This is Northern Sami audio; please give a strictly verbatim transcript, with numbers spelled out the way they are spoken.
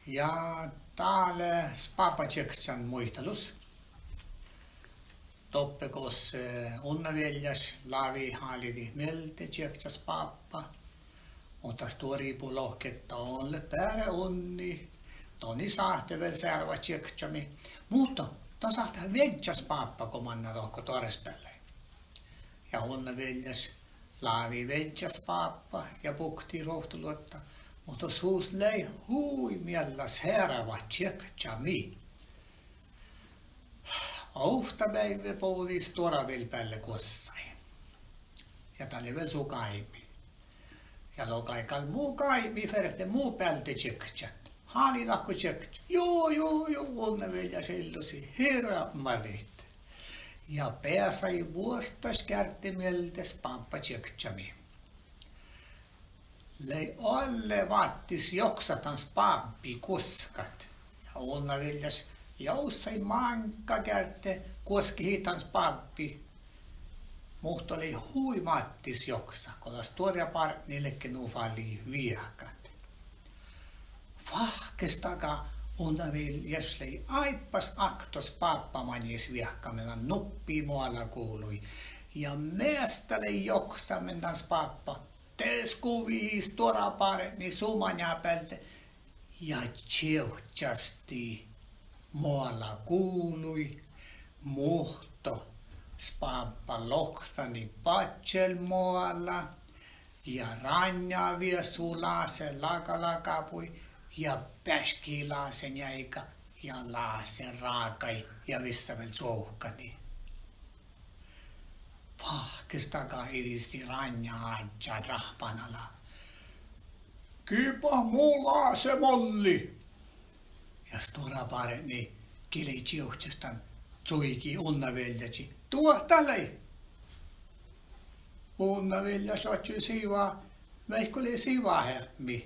Ja dá lea spábbačiekčan muitalus. Doppe gos, eh, unnavieljaš lávii háliidit mielde čiekčat spáppa. Muhto stuoribut lohket: Don lea beare unni, don ii sáhte vel searvat čiekčamii. Muhto don sáhtát viežžat spáppa go manná dohko doarvesbeallái. Ja unnavieljaš lávii viežžat spáppa ja buktii ruovttoluotta. Muhto sus lei hui miella searvat čiekčamii. Ovtta beaivve bođii stuoravilbealde guossái. Ja dat lei vel su gáibmi. Ja logai: Gal mu gáibmi ferte mu bealde čiekčat. Háliidit go čiekčat? Juo, juo, juo, unnavieljaš illosii hirbmadit. Ja beasai vuosttaš geardde mielde spábbačiekčamii. Lei oalle váttis joksat dan spábbi guoskat. Ja unnavieljaš jousai máŋga geardde guoskahit dan spábbi. Muhto lei hui váttis joksat go dat stuorra bártni ledje nu fállit viehkat. Fáhkkestaga unnavieljaš lei áibbas okto spábbamaŋis viehkamin dan nuppi moala guvlui. Ja measta lei joksamin dan spábba, de skuvii stuorra bártni su maŋá bealde ja čievččastii. Moala guvlui, muhto spábba loktanii badjel moala ja ránnjáviesu láse laga-, lagabui ja beaškkii láse njeaiga ja láse rágai ja vissa vel cuovkanii. Fáhkkestaga iđistii ránnjááddjá tráhppan ala: Gii bat mu láse mollii? Ja stuorra bártni, gii lei čievččastan, čuigi unnavieljažii: Duohta lei! Unnavieljaš oaččui siva, vaikko lei sivaheapmi.